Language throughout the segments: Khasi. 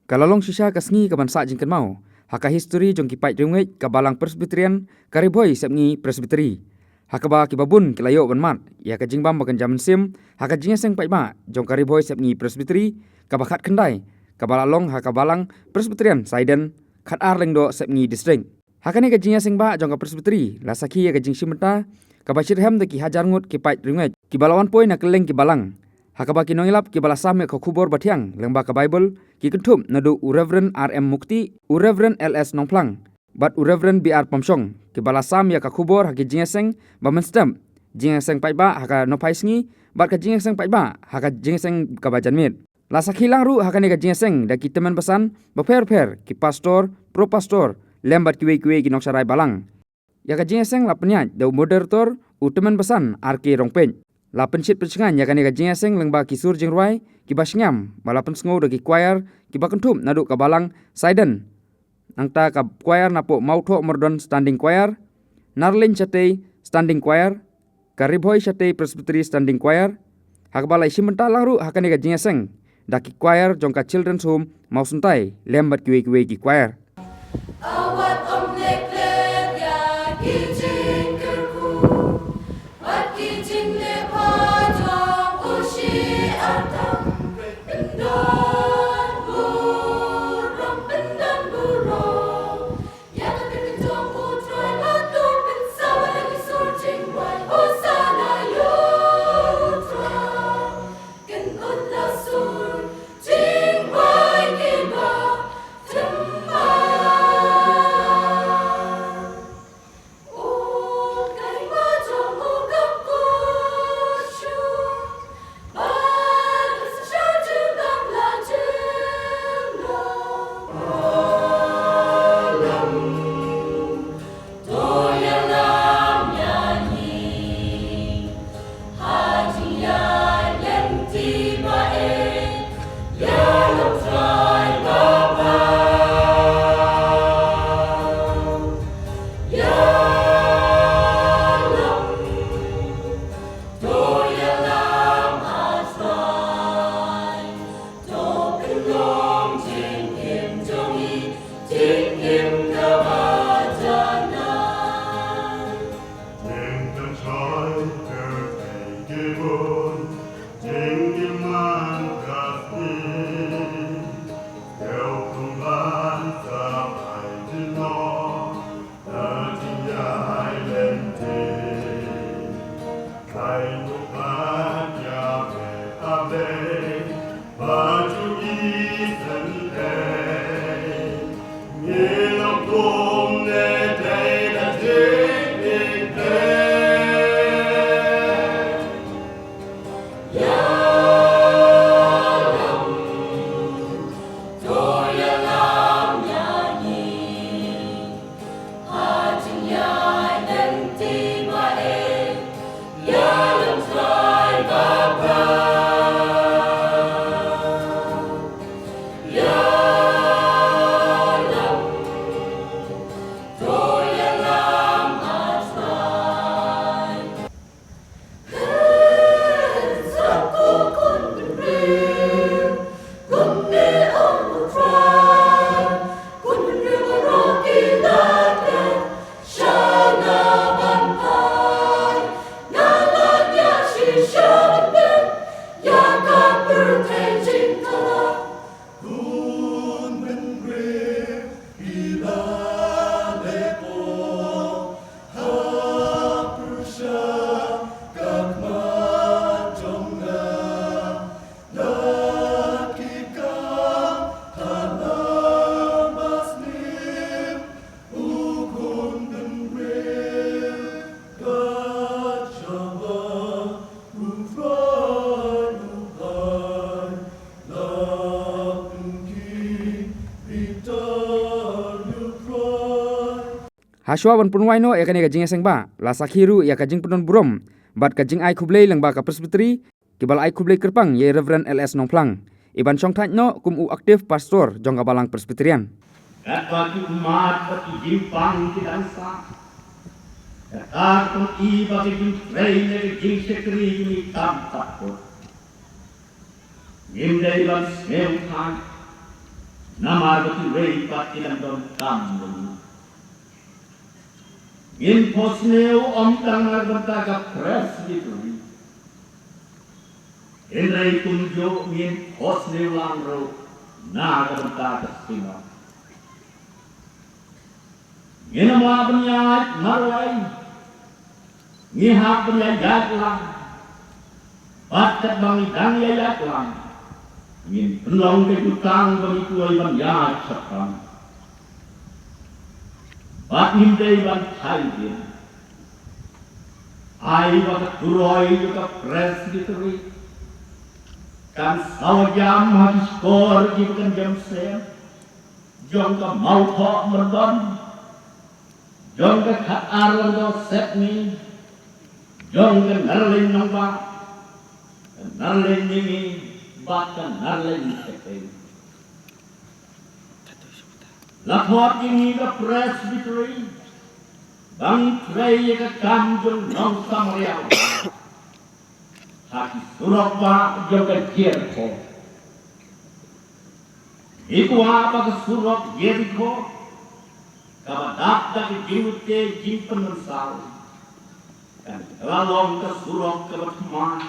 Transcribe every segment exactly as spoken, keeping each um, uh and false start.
Ka la long shisha ka sngi kaban sah jingkynmaw ha ka histori jong ki paid riewngeit ka Balang Presbyterian, ka Ri Bhoi Sepngi Presbytery, ha kaba ki babun ki la ïoh ban mad ïa ka jingbam ba kynja mynsiem ha ka jingïaseng paidbah jong ka Ri Bhoi Sepngi Presbytery kaba khatkhyndai, kaba la long ha ka Balang Presbyterian Saiden, Khatar Lyngdoh, Sepngi District. Ha kane ka jingïaseng bah jong ka Presbytery la sakhi ïa ka jingshim bynta kaba shitrhem da ki hajar ngut ki paid riewngeit kiba la wan poi na kylleng ki balang, ha kaba ki nongïalap kiba la sam ïa ka khubor bathiang lyngba ka Baibl ki kynthup naduh u Reverend R M Mukti, u Reverend L S Nongphlang bad u Reverend B R Pamshong, kiba la sam ïa ka khubor ha ki jingïaseng ba mynstep, jingïaseng paidbah ha ka nongphaisngi bad ka jingïaseng paidbah ha ka jingïaseng kaba janmiet. La sakhi lang ruh ha kane ka jingïaseng da ki tymmen basan bapher bapher, ki pastor, pro pastor, lem bad kiwei kiwei ki nongsharai balang. Ïa ka jingïaseng la pynïaid da u moderator, u tymmen basan R K Rongpeit. La pynshit pynshngaiñ ïa kane ka jingïaseng lyngba ki sur jingrwai kiba shngiam, ba la pynsngew da ki choir kiba kynthup naduh ka Balang Saiden, nangta ka choir napoh Mawthoh Myrdon Standing Choir, Narlin Shatei Standing Choir, ka Ri Bhoi Shatei Presbytery Standing Choir, ha kaba la ïashim bynta lang ruh ha kane ka jingïaseng da ki choir jong ka Children's Home Mawsyntai lem bad kiwei kiwei ki choir. Hashwa ban pynwai noh ïa kane ka jingïaseng bah, la sakhi ruh ïa ka jingpyndonburom bad ka jingai khublei lyngba ka Presbytery, kiba la ai khublei kyrpang ïa i Reverend L S Nongphlang, iban shongthait noh kum u active pastor jong ka Balang Presbyterian. Katba ki ummat bad ki jingpang ki dang sah, kata ka pyni ba ka jingtrei ne ka jingshakri jong ngi kam pat kut. Ngim dei ban sngewthuh, Namar ba kiwei pat ki dang donkam jong ngi. Ngin phohsniew ym tang na ka bynta ka Presbytery, hynrei kumjuh ngin phohsniew lang ruh na ka bynta ka Synod. Ngin ym lah ban ïaid marwei. Ngi hap ban ïaid lang. Bad katba ngi dang ïaid lang, ngin pynlong ka jutang ba ngi kloi ban ïaid shaphang. Bad ngim dei ban thait dien. Ai ba ka turoi jong ka Presbytery kan sawa jam ha ki shkor kiba kynja sem, jong ka Mawthoh Myrdon, jong ka Khatar Lyngdoh Sepngi, jong ka Narleiñ Nongbah, ka Narleiñ Mihngi bad ka Narleiñ Khtei. La khot ïa ngi ka Presbytery ba ngin trei ïa ka kam jong u nongsamaria ha ki surok bah jong ka Jeriko. Ngi kwah ba ka surok Jeriko, kaba dap da ka jinglut jingpynmynsaw, kan kylla long ka surok kaba thymmai,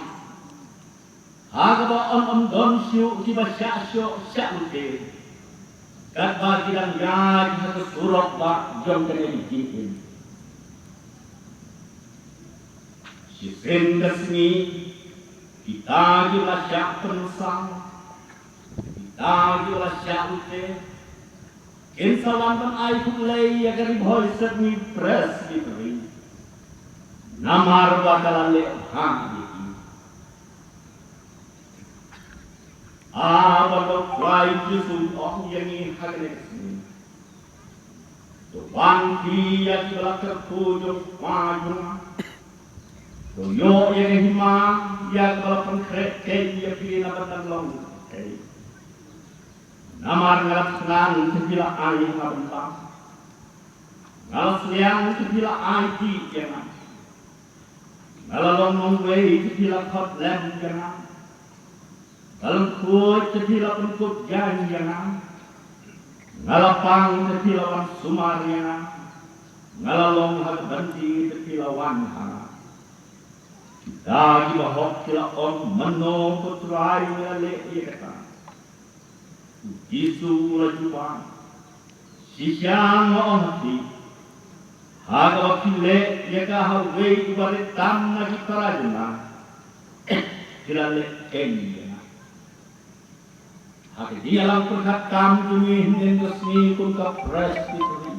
ha kaba yn ym don shuh kiba shah shoh shah lute, katba ki dang ïaid ha ka surok bah jong kane ka jingim. Shisien ka sngi, kita kiba la shah pynmynsaw, kita kiba la shah lute, kin sa wan ban ai khublei ïa ka Ri Bhoi Sepngi Presbytery, namar ba ka la leh bha ïa ki. Haba u Trai Jisu u ong ïa ngi ha kane ka sngi, to wan phi ïa kiba la kyrkhu jong u Kpa jong nga, to ïoh ïa ka hima ïa kaba la pynkhreh keiñ ïa phi na ka bynta ka pyrthei. Namar nga la thngan, te phi la ai ha ka bynta. Nga la sliang, te phi la aiti ïa nga. Nga la long nongwei, te phi la khot lem ïa nga. Nga la lyngkhuid, te phi la pynkut jaiñ ïa nga. Nga la pang, te phi la wan sumar ïa nga. Nga la long ha ka byndi, te phi la wan ha nga. Kita kiba hok ki la ong, mano ko Trai, ngi la leh ïa kata. U Jisu u la jubab, shisha nga ong ha phi, ha kaba phi leh ïa ka ha uwei uba rit tam na ki para jong nga, phi la leh keiñ ïa nga. Ha ka jingïalang pyrkhat tam jong ngi hynnin ka sngi kum ka Presbytery,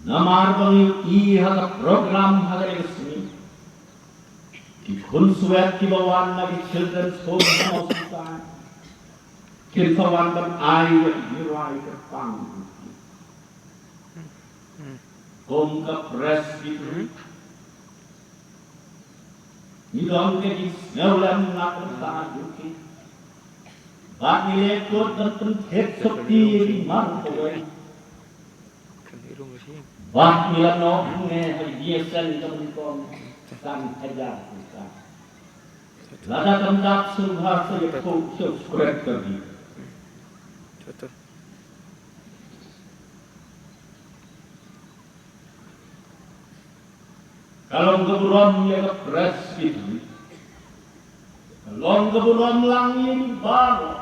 namar ba ngi ïohi ha ka program ha kane ka sngi, ki khunswet kiba wan na ki Children's Home Hospital kin sa wan ban ai ïa ki jingrwai kyrpang. Kum ka Presbytery, ngi don ka jingsngewlem na ka bynta jong ki. Bad ngi leh kut ban pyntip sopti ïa ki mar kawei. Bad ngi la noh hangne ha ki jingïaseng ka ban kong san hajar tyngka. Lada kam dap sngewbha sa ïathuh sha u secretary. Ka long ka burom ïa ka Presbytery. Ka long ka burom lang ïa ngi baroh.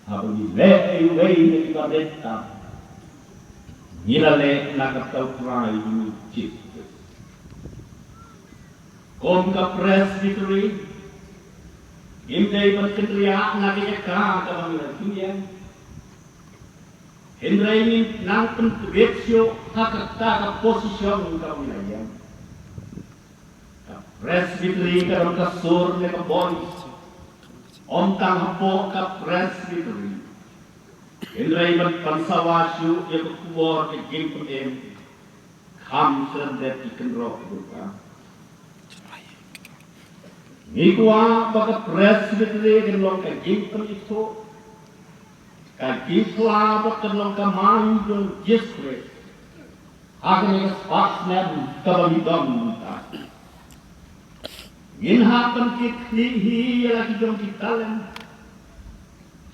Haba ngi leh ïa uwei na kiba rit tam, ngi la leh na ka bynta u Trai jong ngi Jisu Khrist. Kum ka Presbytery, ngim dei ban kynriah na ka jaka kaba ngi la ju ïeng. Hynrei ngin nang pyntbit shuh ha kata ka position kaba ngi la ïeng. Ka Presbytery ka don ka sur ne ka bor. Ym tang hapoh ka Presbytery, hynrei ban pynsawa shuh ïa ka khubor ka jingpynim, kham shlem dep ki kynroh jong ka. Ngi kwah ba ka Presbytery kan long ka jingpynithuh, ka jingphla bad kan long ka main jong Jisu Khrist ha kane ka spah snem kaba ngi don mynta. Ngin hap ban kit khlieh hi ïa la ki jong ki talent,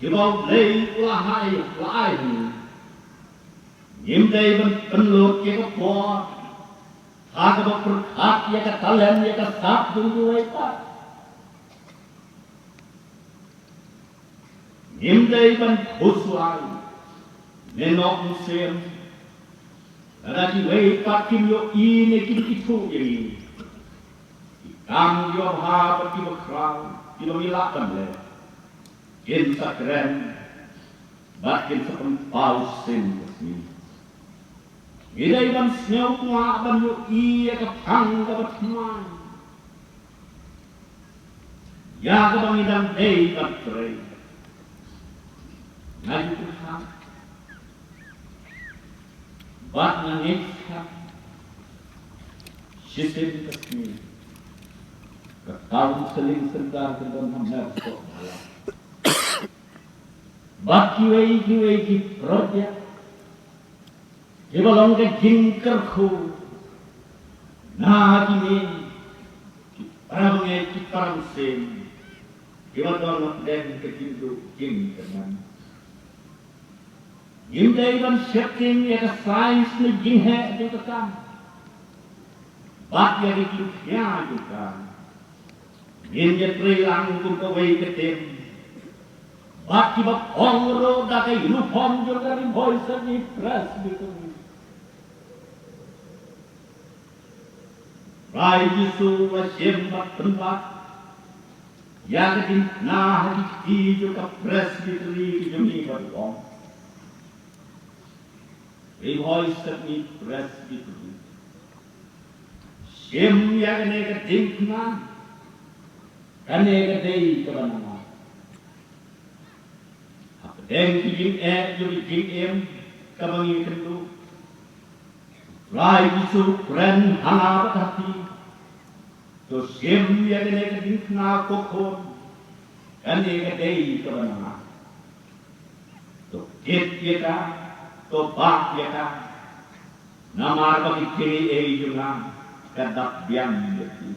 kiba U Blei u la ai, la ai ha ngi. Ngim dei ban pynlut ïa ka por ha kaba pyrkhat ïa ka talent, ïa ka sap jong kiwei pat. Ngim dei ban khuslai ne nohsem lada kiwei pat kim ïohi ne kim ithuh ïa ngi. Ki kam kiba bha bad kiba khraw kiba ngi lah ban leh, kin sa kren bad kin sa pynpaw shisien ka sngi. Ngi dei ban sngewkwah ban ïohi ïa ka phang kaba thymmai ïa kaba ngi dang dei ban trei. Nga ju pyrkhat bad nga ngeit skhem, shisien ka sngi ka Counselling Centre ka don ha Myrboh Balang. Bad kiwei kiwei ki project kiba long ka jingkyrkhu na kine ki para bangeit, ki para mynsiem kiba don hapdeng ka jingduh jingkyrmen. Ngim dei ban sheptieng ïa ka size ne jingheh jong ka kam bad ïa ka jingkhia jong ka. Ngin ïatrei lang kum kawei ka team bad kiba phong ruh da ka uniform jong ka Ri Bhoi Sepngi Presbytery. Trai Jisu u la shim bad pynbak ïa ka diengphna ha ki kti jong ka Presbytery ka jong ngi bad u ong, Ri Bhoi Sepngi Presbytery, shim ïa kane ka diengphna, kane ka dei kaba na nga. Hapdeng ki jingeh jong ki jingim kaba ngi kynduh, Trai Jisu u kren ha nga bad ha phi, to shim ïa kane ka diengphna ko khun, kane ka dei kaba na nga. To kit ïa ka, to bah ïa ka, namar ba ki jingaiei jong nga ka dap biang ïa phi.